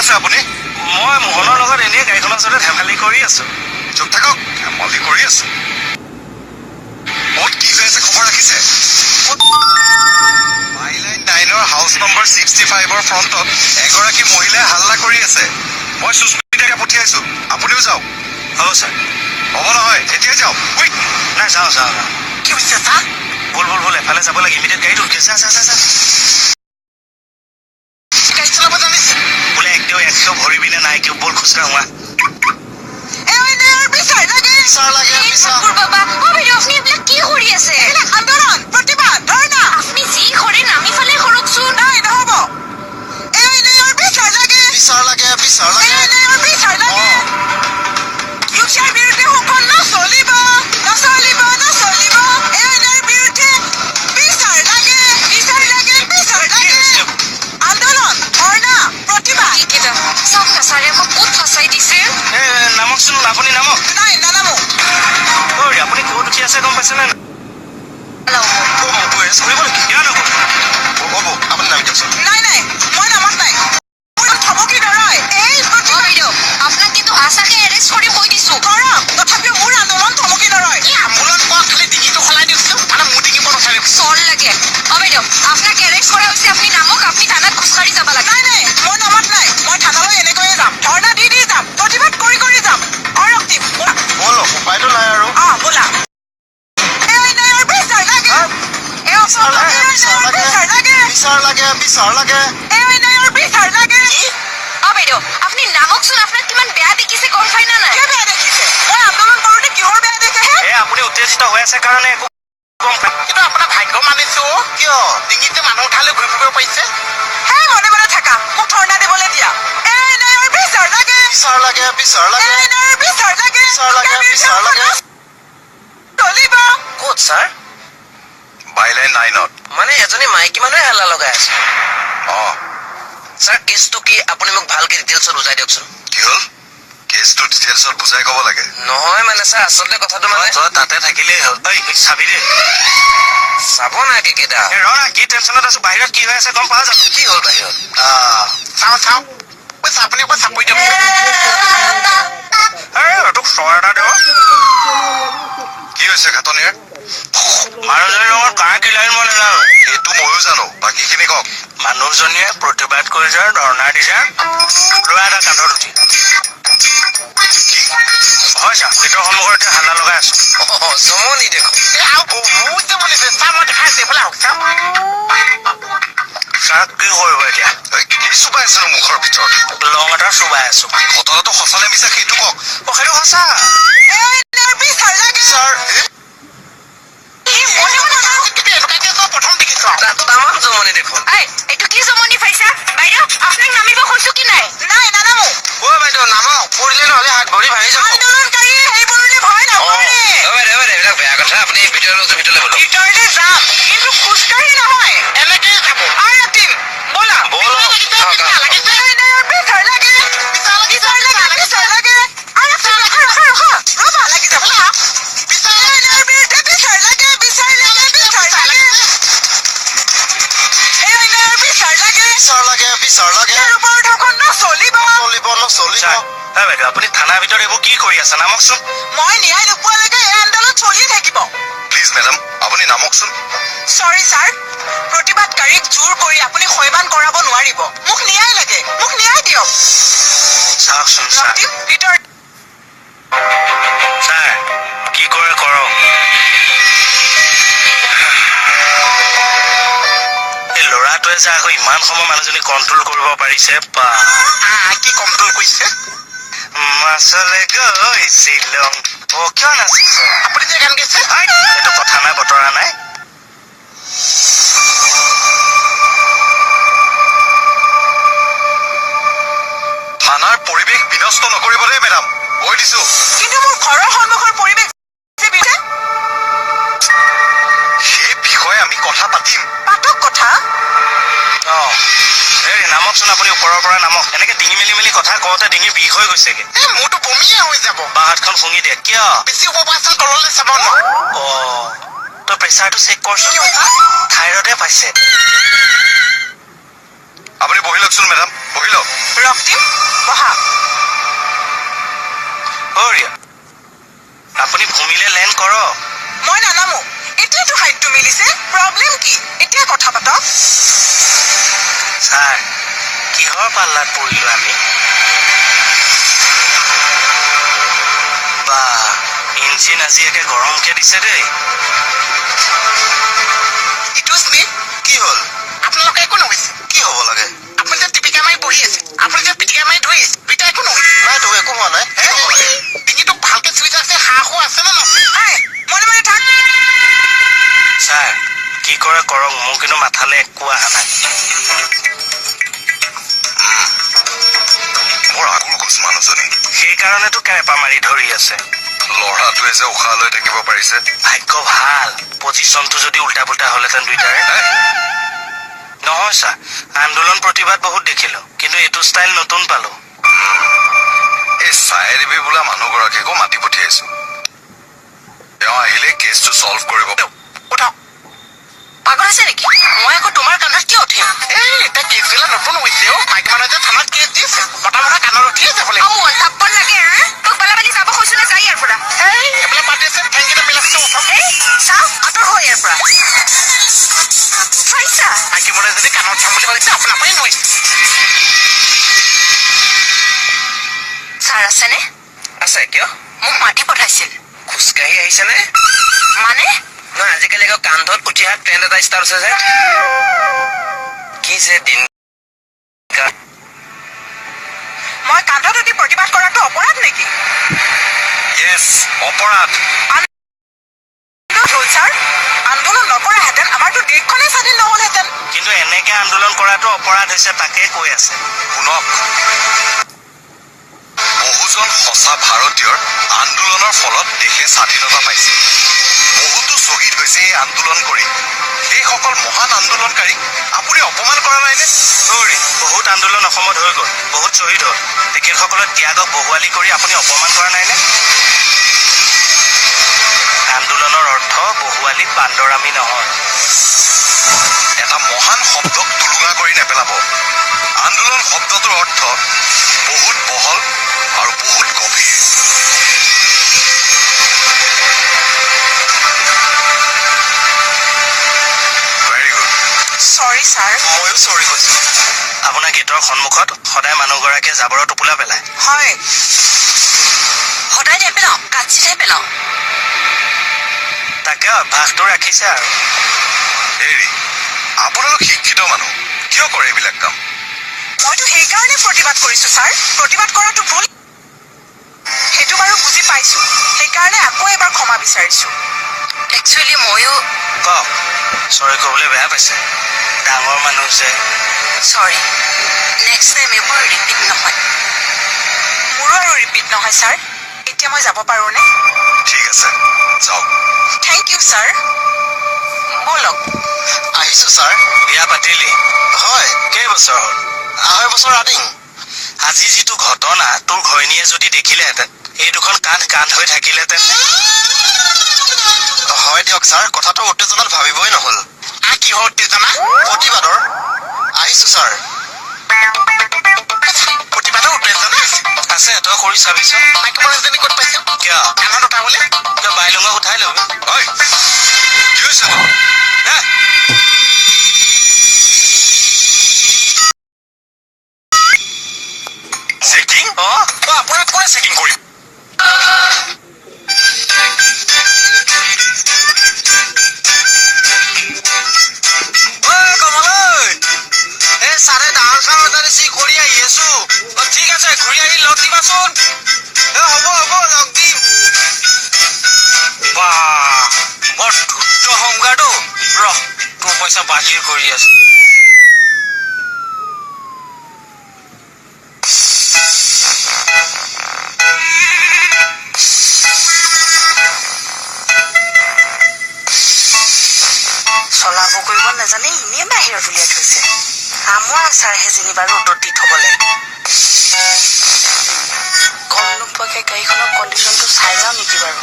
আছে আপুনি? মই মোহনৰ লগত এনেই গাড়ীখনৰ ওচৰতে ধেমালি কৰি আছো। চুপ থাকক, ধেমালি কৰি আছো। ক'ত কি হৈ আছে খবৰ ৰাখিছে? বাইলাইন 9ৰ হাউচ নম্বৰ 65ৰ ফ্ৰণ্টত এগৰাকী মহিলাই হাল্লা কৰি আছে। মই সুস্মিতাকে পঠিয়াইছো, আপুনিও যাওক। হ'ব ছাৰ। হ'ব নহয়, এতিয়াই যাওক। কুইক। নাই, যাওঁ যাওঁ যাওঁ। কি হৈছে ছাৰ? ব'ল ব'ল ব'ল, এফালে যাব লাগে। ইমিডিয়েট গাড়ীত উঠি যা যা যা যা। গাড়ী চলাব জানিছে? বোলে একদেও একশো ভৰিবি নে নাই কিয়? ব'ল খোজকাঢ় হোৱা। এই অন্যায়ৰ বিচাৰ লাগে। বিচাৰ লাগে, এই বিচাৰ। ঠাকুৰ বাবা, অ বাইদেউ, আপুনি এইবিলাক কি কৰি আছে? এইবিলাক আন্দোলন, প্ৰতিবাদ, ধৰ্ণা। আপুনি যি কৰে নামি ফালে কৰকচোন। নাই, নহ'ব। এই অন্যায়ৰ বিচাৰ লাগে। বিচাৰ লাগে, বিচাৰ এই লাগে। অন্যায়ৰ বিচাৰ লাগে। দুখীয়াৰ বিৰুদ্ধে শোষণ নচলিব, নচলিব, নচলিব। এই অন্যায়ৰ বিৰুদ্ধে বিচাৰ লাগে, বিচাৰ লাগে, বিচাৰ লাগে। আন্দোলন, ধৰ্ণা, প্ৰতিবাদ। এইকেইটা চাওক না ছাৰে আমাক ক'ত ফচাই দিছে। এ নামকচোন, আপুনি নামক। নাই, নানামো। ঐ, আপুনি ক'ত উঠি আছে গম পাইছেনে? লাও। এৰেষ্ট কৰিব নেকি? কিয় নকৰিব? হ'ব, আপুনি নামি দিয়কচোন। নাই নাই, মই নামাত নাই। মোৰ থমকি নৰয় এই অ প্ৰতিবাদ। বাইদেউ, আপোনাক কিন্তু সঁচাকে এৰেষ্ট কৰি কৈ দিছো। কৰক, তথাপিও মোৰ আন্দোলন থমকি নৰয়। আন্দোলন কৰা, খালি ডিঙিটো সলাই দিয়কচোন, মানে মোৰ ডিঙি পৰা নচাই। চৰ লাগে। অ বাইদেউ, আপোনাক এৰেষ্ট কৰা হৈছে, আপুনি নামক, আপুনি থানাত খোজকাঢ়ি যাব লাগে। নাই নাই, মই নামাত নাই। মই থানালৈ এনেকৈয়ে যাম, ধৰ্ণা দি দি যাম, প্ৰতিবাদ কৰি কৰি যাম। অৰক্তিম। ব'লক, উপায়তো নাই আৰু। আহ, ব'লা। এই অন্যায়ৰ বিচাৰ লাগে। এই বিচাৰ লাগে, বিচাৰ অন্যায়ৰ লাগে। বিচাৰ লাগে। বিচাৰ লাগে, বিচাৰ লাগে। এই অন্যায়ৰ বিচাৰ লাগে। অ বাইদেউ, আপুনি নামকচোন, আপোনাক কিমান বেয়া দেখিছে গম পাই না নাই? কিয় বেয়া দেখিছে? মই আন্দোলন কৰোঁতে কিহৰ বেয়া দেখেহে? এ আপুনি উত্তেজিত হৈ আছে কাৰণে একো গম পাই। কিন্তু আপোনাৰ ভাগ্য মানিছো, কিয় ডিঙিতে মানুহ উঠালে ঘূৰি ফুৰিব পাৰিছে। হে, মনে মনে থাকা, মোক ধৰ্ণা দিবলৈ দিয়া। এই অন্যায়ৰ বিচাৰ লাগে। বিচাৰ লাগে, বিচাৰ এই লাগে। অন্যায়ৰ বিচাৰ লাগে। বিচাৰ লাগে, দুখীয়াৰ বিৰুদ্ধে বিচাৰ লাগে। শোষণ চলিব। ক'ত ছাৰ? বাইলাইন 9ত। মানে এজনী মাইকী মানুহে হাল্লা লগাই আছে? অ। ছাৰ, কেছটো কি আপুনি মোক ভালকে ডিটেইলছত বুজাই দিয়কচোন। কি হ'ল? কেছটো ডিটেইলছত বুজাই ক'ব লাগে? নহয় মানে ছাৰ, আচলতে কথাটো মানে তই তাতে থাকিলেই হ'ল। ঐ, চাবি দে। চাব নাই কেইটা। এ ৰ না, কি টেনচনত আছো। বাহিৰত কি হৈ আছে গম পাৱ জানো? কি হ'ল বাহিৰত? চাওঁ চাওঁ, কৈছে আপুনি একবাৰ চাপৰি দিয়কচোন। এই তোক চৰ এটা দিওঁ। কি হৈছে ঘাটনিৰ? মানুহজনীৰ লগত কাৰ কি লাইন মই নাজানো। সেইটো ময়ো জানো, বাকীখিনি কওক। মানুহজনীয়ে প্ৰতিবাদ কৰিছে, ধৰ্ণা দিছে, ল'ৰা এটা কান্ধত উঠি। কি? হয় ছাৰ, গেটৰ সন্মুখত এতিয়া হাল্লা লগাই আছো। অ, জমনি দেখোন। এই আৰু বহুত জমনিছে ছাৰ, মই দেখাই আছো, এইফালে আহক ছাৰ। ছাৰ, কি কৰিব এতিয়া? এই, কি চোবাই আছেনো মুখৰ ভিতৰত? লং এটা চোবাই আছো। ঘটনাটো সঁচা নে মিছা সেইটো কওক। অ, সেইটো সঁচা। এই অন্যায়ৰ বিচাৰ লাগে। ছাৰ, মনে মনে থাক। কিন্তু এনেকুৱা কেছ মই প্ৰথম দেখিছো আৰু। তামাম জমনি দেখোন। এই, এইটো কি জমনি পাইছা? বাইদেউ, আপোনাক নামিব কৈছো কি নাই? নাই, নানামো। অ বাইদেউ, নামক, পৰিলে নহ'লে হাত ভৰি ভাঙি যাব। আন্দোলনকাৰীয়ে সেইবোৰলৈ ভয় নকৰে। অ বাইদেউ, বাইদেউ, এইবিলাক বেয়া কথা, আপুনি ভিতৰলৈ যাওক, ভিতৰলৈ ব'লক। ভিতৰলৈ যাম, কিন্তু খোজকাঢ়ি নহয়। এনেকেই যাব। আৰতিম, ব'লা। ব'লক। বিচাৰ লাগিছে। এই অন্যায়ৰ বিচাৰ লাগে। বিচাৰ লাগিছে। বিচাৰ লাগে, বিচাৰ লাগে। আৰতিম, ৰখা ৰখা ৰখা, ৰ'বা, লাগি যাব। বিচাৰ এই অন্যায়ৰ বিৰুদ্ধে বিচাৰ লাগে, বিচাৰ লাগে, বিচাৰ লাগে। এই অন্যায়ৰ বিচাৰ লাগে। বিচাৰ লাগে, বিচাৰ লাগে। ইয়াৰ ওপৰত শোষণ নচলিব। নচলিব, নচলিব। ছাৰ, হয় বাইদেউ, আপুনি থানাৰ ভিতৰত এইবোৰ কি কৰি আছে? নামকচোন। মই ন্যায় নোপোৱালৈকে এই আন্দোলন চলিয়ে থাকিব। প্লিজ মেডাম, আপুনি নামকচোন। চৰি ছাৰ, প্ৰতিবাদকাৰীক জোৰ কৰি আপুনি সৈমান কৰাব নোৱাৰিব। মোক ন্যায় লাগে, মোক ন্যায় দিয়ক। চাওকচোন ছাৰ। ৰক্তিম, ভিতৰত। ছাৰ, কি কৰে কৰক। এই ল'ৰাটোৱে যে আকৌ ইমান সময় মানুহজনী কণ্ট্ৰল কৰিব পাৰিছে বা। কি কণ্ট্ৰল কৰিছে? মাছলে গৈছিলো। অ, কিয় নাচিছে? আপুনি যে গান গাইছে। হাই, এইটো কথা নাই বতৰা নাই। থানাৰ পৰিৱেশ বিনষ্ট নকৰিব দেই মেডাম, কৈ দিছো। কিন্তু মোৰ ঘৰৰ সন্মুখৰ পৰিৱেশ যে সেই বিষয়ে আমি কথা পাতিম। পাতক কথা। অ হেৰি, নামকচোন, আপুনি ওপৰৰ পৰা নামক। এনেকে ডিঙি মেলি মেলি কথা কওঁতে ডিঙি বিষ হৈ গৈছেগে। এই মোৰতো বমিয়ে হৈ যাব। বাঁ হাতখন শুঙি দিয়ে কিয়? বেছি ওপৰৰ পৰা চাল, তললৈ চাব নোৱাৰো। অ, তই প্ৰেচাৰটো চেক কৰচোন। কি হৈছে? থাইৰয়ডে পাইছে। আপুনি বহি লওকচোন মেডাম, বহি লওক। ৰক্তিম, বহা। অ' ৰিয়া, আপুনি ভূমিলে লেণ্ড কৰক। মই নানামো। এতিয়াতো হাইটটো মিলিছে, প্ৰব্লেম কি? এতিয়া কথা পাতক। ছাৰ, কিহৰ পাল্লাত পৰিলো আমি? বা, ইঞ্জিন আজি একে গৰমকে দিছে দেই। ইটো স্মিথ, কি হ'ল? আপোনালোকে একো নহৈছে। কি হ'ব লাগে? আপুনি যে টিপিকা মাৰি বহি আছে, আপুনি যে পিটিকা মাৰি ধৰি আছে, দুইটা একো নহৈছে। নাইতো, একো হোৱা নাই। কি হ'ব লাগে? ডিঙিটোক ভালকে চুই আছে, হাঁহো আছে নে নাছে? এই, মনে মনে থাক। ছাৰ, কি কৰে কৰক, মোৰ কিন্তু মাথালে একো অহা নাই। বৰ আগুৰ গোজ মানুহজনী। সেইকাৰণেতো কেৰেপা মাৰি ধৰি আছে। ল'ৰাটোৱে যে উশাহ লৈ থাকিব পাৰিছে। ভাগ্য ভাল, পজিশ্যনটো যদি উল্টা পুল্টা হ'লহেঁতেন দুইটাৰে। নহয় ছাৰ, আন্দোলন প্ৰতিবাদ বহুত দেখিলো, কিন্তু এইটো ষ্টাইল নতুন পালো। এই চাইদেৱী বোলা মানুহগৰাকীকো মাতি পঠিয়াইছো। তেওঁ আহিলে কেছটো চল্ভ কৰিব। উঠক। পাগল হৈছে নেকি? মই আকৌ তোমাৰ কান্ধত কিয় উঠিম? এই, এতিয়া কেছবিলাক নতুন হৈছে অ'। মাইকী মানুহে যে থানাত কেছ দিছে, মতা মানুহে কাণত উঠিয়ে যাব লাগিব। অ' থাপ্পৰ লাগে হা? তোক বালাবালি যাব কৈছো নে, যাই ইয়াৰ পৰা। এই, এইবিলাক বাদ দিছে, ঠেংকেইটা মিলাইছে, উঠক। এই, চাওঁ, আঁতৰ হৈ ইয়াৰ পৰা। চাইছা? মাইকী মানুহে যদি কাণত উঠাম বুলি ভাবিছে, আপোনাৰ পৰাই নোৱাৰিছে। ছাৰ আছেনে? আছে, কিয়? মোক মাতি পঠাইছিল। খোজকাঢ়ি আহিছেনে? মানে? নহয়, আজিকালি আকৌ কান্ধত উঠি অহা ট্ৰেণ্ড এটা ষ্টাৰ্ট হৈছে যে। কি যে দিন। মই কান্ধত উঠি প্ৰতিবাদ কৰাটো অপৰাধ নেকি? য়েছ, অপৰাধ। আন্দোলন হ'ল ছাৰ, আন্দোলন নকৰাহেঁতেন আমাৰতো দেশখনেই স্বাধীন নহ'লহেঁতেন। কিন্তু এনেকে আন্দোলন কৰাটো অপৰাধ হৈছে, তাকে কৈ আছে। শুনক, বহুজন সঁচা ভাৰতীয়ৰ আন্দোলনৰ ফলত দেশে স্বাধীনতা পাইছে। বহুতো শ্বহীদ হৈছে এই আন্দোলন কৰি। সেইসকল মহান আন্দোলনকাৰীক আপুনি অপমান কৰা নাইনে? সৰি, বহুত আন্দোলন অসমত হৈ গ'ল, বহুত শ্বহীদ হ'ল। তেখেতসকলৰ ত্যাগক বহুৱালি কৰি আপুনি অপমান কৰা নাইনে? আন্দোলনৰ অৰ্থ বহুৱালি বান্দৰামি নহয়। এটা মহান শব্দক টুলুঙা কৰি নেপেলাব। আন্দোলন শব্দটোৰ অৰ্থ বহুত বহল আৰু বহুত গভীৰ। Very good. Sorry sir. ময়ো চৰি কৈছো। আপোনাৰ গেটৰ সন্মুখত সদায় মানুহগৰাকীয়ে জাবৰৰ টোপোলা পেলায়। হয়। সদায় নেপেলাওঁ, কাটচিতহে পেলাওঁ। তাকে অভ্যাসটো ৰাখিছে আৰু। হেৰি, আপোনালোক শিক্ষিত মানুহ, কিয় কৰে এইবিলাক কাম? মইতো সেইকাৰণে প্ৰতিবাদ কৰিছো ছাৰ। প্ৰতিবাদ কৰাটো ভুল, সেইটো বাৰু বুজি পাইছো। সেইকাৰণে আকৌ এবাৰ ক্ষমা বিচাৰিছো। একচুৱেলি ময়ো কওক, চৰি ক'বলৈ বেয়া পাইছে, ডাঙৰ মানুহ যে। চৰি, নেক্সট টাইম এইবোৰ ৰিপিট নহয়। মোৰো আৰু ৰিপিট নহয় ছাৰ। এতিয়া মই যাব পাৰোনে? ঠিক আছে, যাওক। Thank you sir. ব'লক। আহিছো ছাৰ। বিয়া পাতিলি? হয়। কেইবছৰ হ'ল? 2.5 বছৰ ৰানিং। আজি যিটো ঘটনা তোৰ ঘৈণীয়ে যদি দেখিলেহেঁতেন, এই দুখন কান্ধ কান্ধ হৈ থাকিলেহেঁতেন নে? হয় দিয়ক ছাৰ, কথাটো উত্তেজনাত ভাবিবই নহ'ল। কিহৰ উত্তেজনা? প্ৰতিবাদৰ। আহিছো ছাৰ। প্ৰতিবাদৰ উত্তেজনা আছে? আছে, তই কৰি চাবিচোন। মাইকী মানুহজনী ক'ত পাইছো? কিয়? কাণত উঠাবলে। তই বাইলুঙক উঠাই ল'বি। ঐ, কি হৈছে তোৰ? দে। চেকিং? অ, আপোনাক কোনে চেকিং কৰিব? ঐ কমল ঐ, এই ছাৰে ডাঙৰ কাম এটা দিছি, কৰি আহি আছো। অ, ঠিক আছে, ঘূৰি আহি লগ দিবাচোন। এ হ'ব হ'ব, লগ দিম। বা, বৰ ধূৰ্ত হোমগাৰ্ডো। ৰহ, তোৰ পইচা বাহিৰ কৰি আছো। চলাব কৰিব নাজানে, এনেই বাহিৰত উলিয়াই থৈছে। আমৰ আচাৰহে যেনিবা ৰ'দত দি থবলে। গম নোপোৱাকে গাড়ীখনৰ কণ্ডিশ্যনটো চাই যাওঁ নেকি বাৰু?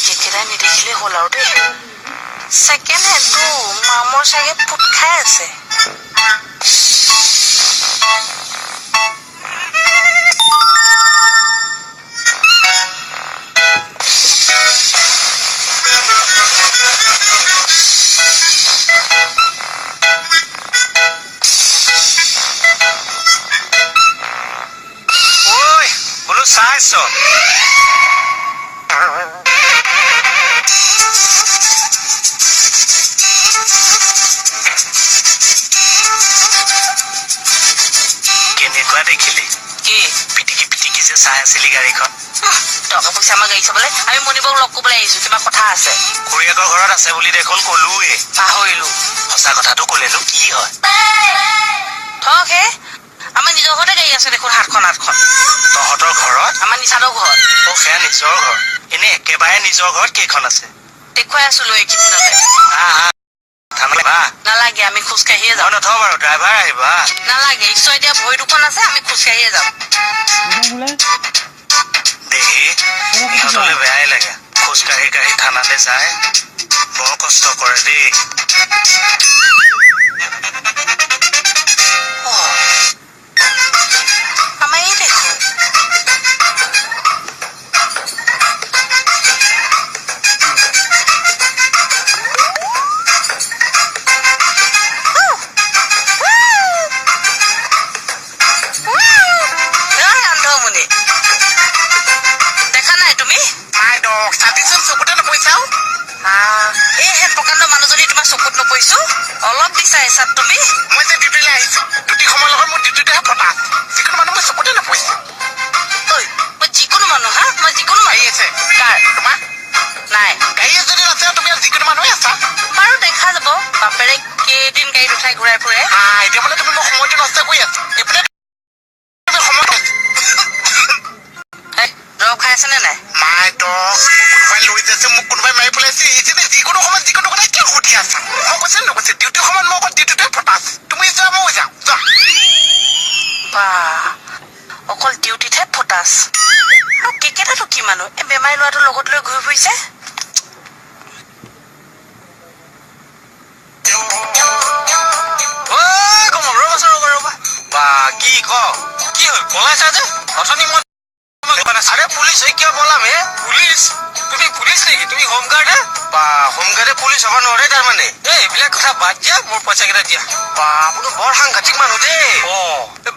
কেকেদাই নেদেখিলেই হ'ল আৰু দেই। ছেকেণ্ড হেণ্ডটো মামৰ চাগে পোত খাই আছে। ঐ বোলো চাইছ? কেনেকুৱা দেখিলি? কি পিটিকি পিটিকি যে চাই আছিলি গাড়ীখন? টকা পইচা আমাৰ গাড়ী চাবলৈ, আমি মণিবক লগ কৰিবলৈ আহিছো, কিবা কথা আছে। খুৰীয়েকৰ ঘৰত আছে বুলি দেখোন কলোৱে। পাহৰিলো। সঁচা কথাটো কলেনো কি হয়? থক হে, আমাৰ নিজৰ ঘৰতে গাড়ী আছে দেখোন, 7খন 8খন। তহঁতৰ ঘৰত? আমাৰ নিচাদৰ ঘৰত। অ, সেয়া নিজৰ ঘৰ। এনে একেবাৰে নিজৰ ঘৰত কেইখন আছে? দেখুৱাই আছো লৈ এইকেইদিনতে। আহ, থানালৈ বা। নালাগে, আমি খোজকাঢ়িয়ে মই যাম। নথওঁ বাৰু, ড্ৰাইভাৰ আহিব। আহ। নালাগে, ঈশ্বৰ এতিয়া ভৰি দুখন আছে, আমি খোজকাঢ়িয়ে যাম। দেহি, ইহঁতলৈ বেয়াই লাগে, খোজ কাঢ়ি কাঢ়ি থানালৈ যায়, বৰ কষ্ট কৰে দেই। অ, আমাৰ এই দেখোন। অন্ধমুনি দেখা নাই তুমি? নাই দক, চাবিচোন চকুতে নপৰিছাও। এই হেন প্ৰকাণ্ড মানুহজনী তোমাৰ চকুত নপৰিছো? অলপ দিছা হিচাপ তুমি। মই যে ডিউটিলৈ আহিছো, ডিউটি সময়ৰ লগত মোৰ ডিউটিটোহে ফটা, যিকোনো মানুহ মোৰ চকুতে নপৰিছে। ঐ, মই যিকোনো মানুহ? হা, মই যিকোনো গাড়ী মানুহ? আছে। কাৰ? তোমাৰ। নাই। গাড়ী যদি আছে, তুমি আৰু যিকোনো মানুহে আছা। বাৰু দেখা যাব, বাপেৰে কেইদিন গাড়ীত উঠাই ঘূৰাই ফুৰে। আহ, এতিয়া মানে তুমি মোৰ সময়টো নষ্ট কৰি আছা। এইপিনে তুমি সময় এই, দৰৱ খাই আছেনে নাই? মাই দক, মোক কোনোবাই লৈ যাইছে, মোক কোনোবাই মাৰি পেলাইছে। এই যে যিকোনো সময়ত যিকোনো কথা কিয় সুধি আছা? মই কৈছে নকৈছে, ডিউটি সময়ত মই অকল ডিউটিটোৱে ফটা আছে। তুমি যোৱা, ময়ো যাওঁ, যোৱা। বা, অকল ডিউটিতহে ফটাছ। আৰু কেকেটাটো কি মানুহ, এই বেমাৰী ল'ৰাটো লগত লৈ ঘূৰি ফুৰিছে। ঐ কমল, ৰ'বাচোন, ৰ'বা ৰ'বা। বা কি ক, কি হ'ল? পলাইছা যে অথনি? মই আৰে পুলিচ হৈ কিয় পলাম হে? পুলিচ? তুমি পুলিচ নেকি? তুমি হোমগাৰ্ড হে? বা, হোমগাৰ্ডে পুলিচ হ'ব নোৱাৰে তাৰমানে? এই এইবিলাক কথা বাদ দিয়া, মোৰ পইচা কেইটা দিয়া। বা, আপুনি বৰ সাংঘাতিক মানুহ দেই। অ,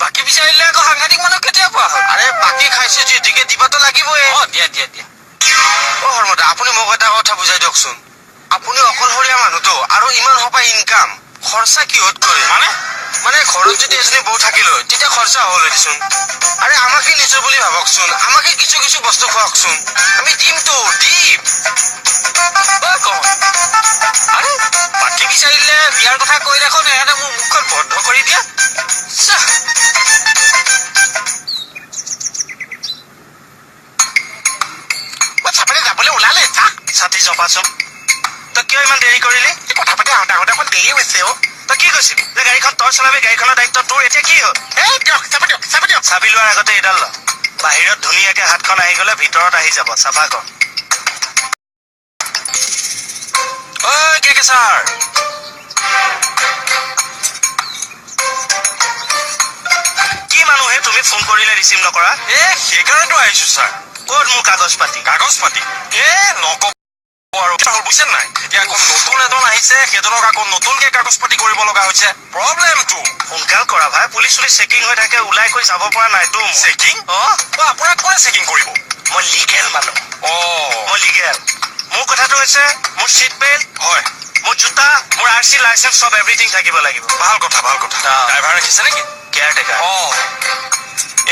বাকী বিচাৰিলে আকৌ সাংঘাতিক মানুহ কেতিয়া পোৱা হ'ল? আৰে বাকী খাইছো যিহেতুকে দিবাতো লাগিবই। অ, দিয়া দিয়া দিয়া। অ শৰ্মাদা, আপুনি মোক এটা কথা বুজাই দিয়কচোন। আপুনি অকলশৰীয়া মানুহটো আৰু ইমান সোপা ইনকাম, খৰচা কিহত কৰে? মানে মানে ঘৰত যদি এজনী বৌ থাকিল হয়, তেতিয়া খৰচা হ'ল হয় দেচোন। আৰে আমাকে নিজৰ বুলি ভাবকচোন, আমাকে কিছু কিছু বস্তু খুৱাওকচোন, আমি দিমতো, দিম। ঐ কমল, আৰে বাকী বিচাৰিলে বিয়াৰ কথা কৈ দেখোন এহঁতে মোৰ মুখখন বন্ধ কৰি দিয়া। চাহ। মই চাবলৈ যাবলৈ ওলালে। চাহ ছাতি জপাচোন। তই কিয় ইমান দেৰি কৰিলি? এই কথা পাতি আহোঁতে আহোঁতে অকণ দেৰি হৈছে অ। তই কি কৈছিলি যে গাড়ীখন তই চলাবি, গাড়ীখনৰ দায়িত্ব তোৰ, এতিয়া কি হ'ল? এই দিয়ক, চাবি দিয়ক, চাবি দিয়ক। চাবি লোৱাৰ আগতে এইডাল ল। বাহিৰত ধুনীয়াকে হাতখন আহি গ'লে ভিতৰত আহি যাব, চাফা কৰ। ঐ কে কে ছাৰ, কি মানুহে তুমি, ফোন কৰিলে ৰিচিভ নকৰা? এ সেইকাৰণেতো আহিছো ছাৰ। ক'ত মোৰ কাগজ পাতি? কাগজ পাতি এ নকব আৰু, হ'ল বুজিছে নাই? এতিয়া আকৌ নতুন এজন আহিছে, সেইজনক আকৌ নতুনকে কাগজ পাতি কৰিব লগা হৈছে। প্ৰব্লেমটো সোনকাল কৰা ভাই, পুলিচ চুলিচ চেকিং হৈ থাকে, ওলাই কৰি যাব পৰা নাইতো মই। চেকিং? অ। অ, আপোনাক কোনে চেকিং কৰিব? মই লিগেল মানুহ। অ। মই লিগেল। মোৰ কথাটো হৈছে, মোৰ চিট বেল্ট, হয়, মোৰ জোতা, মোৰ আৰ চি, লাইচেন্স, চব এভৰিথিং থাকিব লাগিব। ভাল কথা, ভাল কথা। অ। ড্ৰাইভাৰ ৰাখিছে নেকি? Care taker. অ,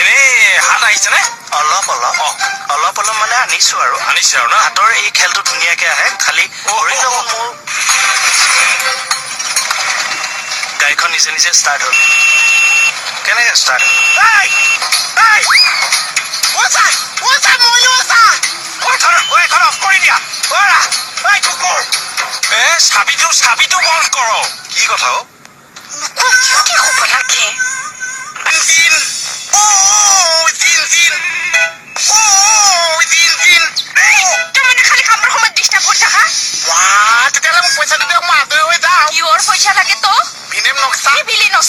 এনেই হাত আহিছেনে? অলপ অলপ। অ। অলপ অলপ মানে আনিছো আৰু। আনিছে আৰু ন? হাতৰ এই খেলটো ধুনীয়াকে আহে, খালি ভৰিৰ লগত মোৰ। গাড়ীখন নিজে নিজে ষ্টাৰ্ট হ'ল, কেনেকে ষ্টাৰ্ট হ'ল? এই! এই! অ ছাৰ, অ ছাৰ, ময়ো ছাৰ। ঐ, এইখন, ঐ, এইখন অফ কৰি দিয়া। ঐ, ৰা, ঐ, কুকুৰ। এ চাবিটো, চাবিটো বন্ধ কৰক। কি কথা অ? নোকোৱা কিয়? কি ক'ব লাগে? জিন, অ জিন, জিন, অ জিন, জিন। তই মানে খালি কামৰ সময়ত ডিষ্টাৰ্ব কৰি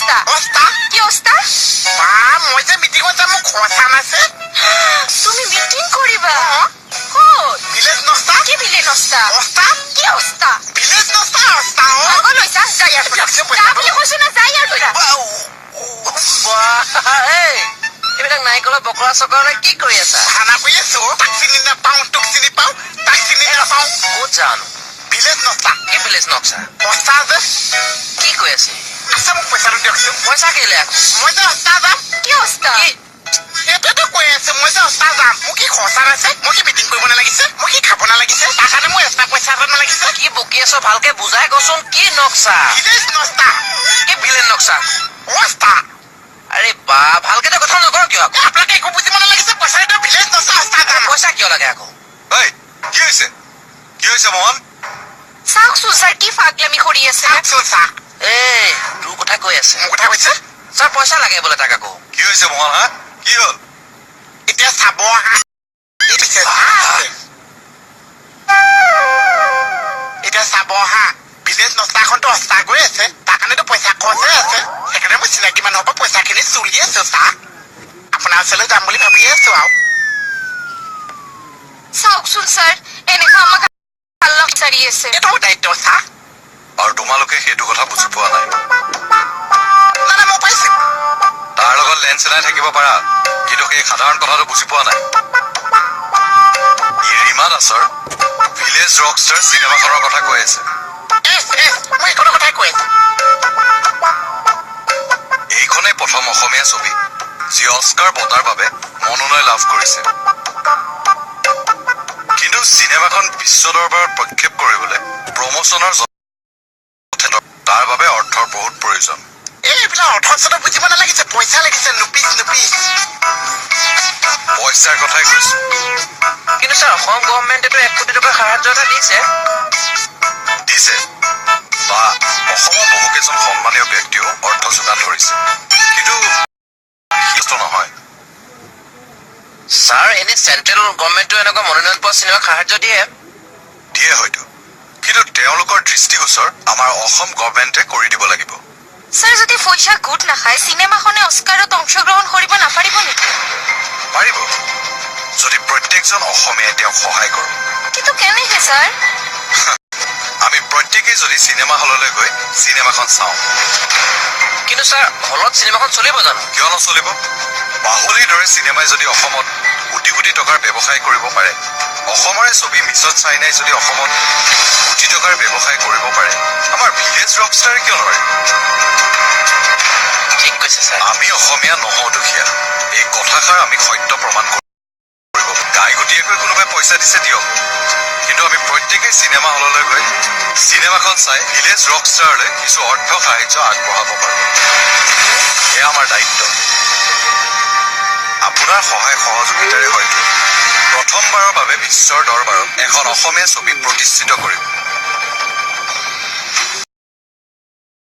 অস্তা? অস্তা? কি অস্তা? বা মই যে মিটিঙত যাম, মোক খৰচা নাছে। তুমি মিটিং কৰিবা ক'ত? ভিলেজ নস্তা। কি ভিলেজ নস্তা? অস্তা। কি অস্তা? ভিলেজ নস্তা অস্তা। অ পাগল হৈছা? যা ইয়াৰ পৰা। যা বুলি কৈছো না, যা ইয়াৰ পৰা। এইবিলাক নাৰিকলৰ বকৰা চকৰা কি কৰি আছা? খানা কৰি আছো। তাক চিনি নাপাওঁ, তোক চিনি পাওঁ, তাক চিনি নাপাওঁ। ক'ত যানো? ভিলেজ নস্তা। কি ভিলেজ নক্সা? অস্তা যে। কি কৈ আছে? আচ্ছা মোক পইচাটো দিয়কচোন। পইচা কেলে আকৌ? মই যে অস্তা যাম। কি অস্তা? কি সেইটোৱেতো কৈ আছো, মই যে অস্তা যাম। মোক কি খৰচা নাছে? মই কি মিটিং কৰিব নালাগিছে? মই কি খাব নালাগিছে? তাৰ কাৰণে মোৰ এক্সট্ৰা পইচা এটা নালাগিছে? কি বকি আছ ভালকে বুজাই কচোন, কি নক্সা? ভিলেজ নস্তা। কি ভিলেজ নক্সা? অস্তা। আৰে বা, ভালকে তো কথা নকৰ কিয় আকৌ? আপোনালোকে একো বুজিব নালাগিছে। পইচা দিয়ক, ভিলেজ নস্তা অস্তা যাম। পইচা কিয় লাগে আকৌ? ঐ, কি হৈছে? কি হৈছে মোহন? চাওকচোন ছাৰ, কি ফাগলামি কৰি আছে। চাওকচোন ছাৰ। এই তোৰ কথা কৈ আছে। মোৰ কথা কৈছে? ছাৰ পইচা লাগে বোলে তাক আকৌ। কি হৈছে মোহন? হা, কি হ'ল? এতিয়া চাব আহা। এতিয়া চাব আহা, ভিলেজ নস্তাখনতো অস্তা গৈ আছে, তাৰ কাৰণেতো পইচা খৰচ হৈ আছে। সেইকাৰণে মই চিনাকি মানুহৰ পৰা পইচাখিনি চুলি আছো ছাৰ। আপোনাৰ ওচৰলৈ যাম বুলি ভাবিয়ে আছো আৰু। চাওকচোন ছাৰ, এনেকুৱা আমাক হাল্লা বিচাৰি আছে। এইটো মোৰ দায়িত্ব ছাৰ। আৰু তোমালোকে সেইটো কথা বুজি পোৱা নাই। নাই নাই, মই পাইছো। তাৰ লগত লেন চেলাই থাকিব পাৰা, কিন্তু সেই সাধাৰণ কথাটো বুজি পোৱা নাই। ই ৰীমা দাসৰ ভিলেজ ৰকষ্টাৰ চিনেমাখনৰ কথা কৈ আছে। মই এইখনৰ কথাই কৈ আছো। এইখনেই প্ৰথম অসমীয়া ছবি যি অস্কাৰ বঁটাৰ বাবে মনোনয়ন লাভ কৰিছে। কিন্তু চিনেমাখন বিশ্ব দৰবাৰত প্ৰক্ষেপ কৰিবলৈ প্ৰমোচনৰ তাৰ বাবে অৰ্থৰ বহুত প্ৰয়োজন। এইবিলাক অৰ্থ চৰ্থ বুজিব নালাগিছে, পইচা লাগিছে। নুপিচ নুপিচ পইচাৰ কথাই কৈছো। কিন্তু ছাৰ, অসম গভৰ্ণমেণ্টেতো 1 কোটি টকাৰ সাহায্য এটা দিছে। দিছে বা অসমৰ বহুকেইজন সন্মানীয় ব্যক্তিয়েও অৰ্থ যোগান ধৰিছে, কিন্তু যথেষ্ট নহয়। ছাৰ, এনে চেণ্ট্ৰেল গভৰ্ণমেণ্টেও এনেকুৱা মনোনয়ন পোৱা চিনেমাক সাহায্য দিয়ে। দিয়ে হয়তো, কিন্তু তেওঁলোকৰ দৃষ্টিগোচৰ আমাৰ অসম গভৰ্ণমেণ্টে কৰি দিব লাগিব। ছাৰ, যদি পইচা গোট নাখায় চিনেমাখনে অস্কাৰত অংশগ্ৰহণ কৰিব নাপাৰিব নেকি? পাৰিব, যদি প্ৰত্যেকজন অসমীয়াই তেওঁক সহায় কৰে। কিন্তু কেনেকে ছাৰ? আমি প্ৰত্যেকেই যদি চিনেমা হললৈ গৈ চিনেমাখন চাওঁ। কিন্তু ছাৰ, হলত চিনেমাখন চলিব জানো? কিয় নচলিব? বাহুলীৰ দৰে চিনেমাই যদি অসমত কোটি কোটি টকাৰ ব্যৱসায় কৰিব পাৰে, অসমৰে ছবি মিছন চাইনাই যদি অসমত কোটি টকাৰ ব্যৱসায় কৰিব পাৰে, আমাৰ ভিলেজ ৰকষ্টাৰে কিয় নোৱাৰিব? ঠিক কৈছে ছাৰ। আমি অসমীয়া নহওঁ দুখীয়া, এই কথাষাৰ আমি সত্য প্ৰমাণ কৰিব। গাইগুটীয়াকৈ কোনোবাই পইচা দিছে দিয়ক, কিন্তু আমি প্ৰত্যেকেই চিনেমা হললৈ গৈ চিনেমাখন চাই ভিলেজ ৰকষ্টাৰলৈ কিছু অৰ্থ সাহায্য আগবঢ়াব পাৰোঁ। এয়া আমাৰ দায়িত্ব। আপোনাৰ সহায় সহযোগিতাৰে হয়তো প্ৰথমবাৰৰ বাবে বিশ্বৰ দৰবাৰত এখন অসমীয়া ছবি প্ৰতিষ্ঠিত কৰিব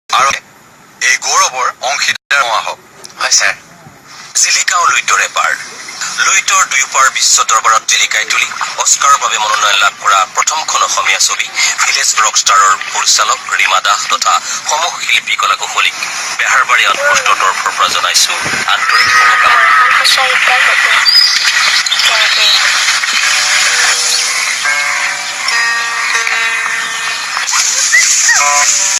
আৰু এই গৌৰৱৰ অংশীদাৰ হোৱা হওক। হয় ছাৰ। জিলিকাও লুইতৰে পাৰ। লুইতৰ দুয়োপাৰ বিশ্ব দৰবাৰত জিলিকাই তুলি অস্কাৰৰ বাবে মনোনয়ন লাভ কৰা প্ৰথমখন অসমীয়া ছবি ভিলেজ ৰকষ্টাৰৰ পৰিচালক ৰীমা দাস তথা সমূহ শিল্পী কলা কুশলীক বেহাৰবাৰী আউটপোষ্টৰ তৰফৰ পৰা জনাইছো আন্তৰিক শুভকামনা।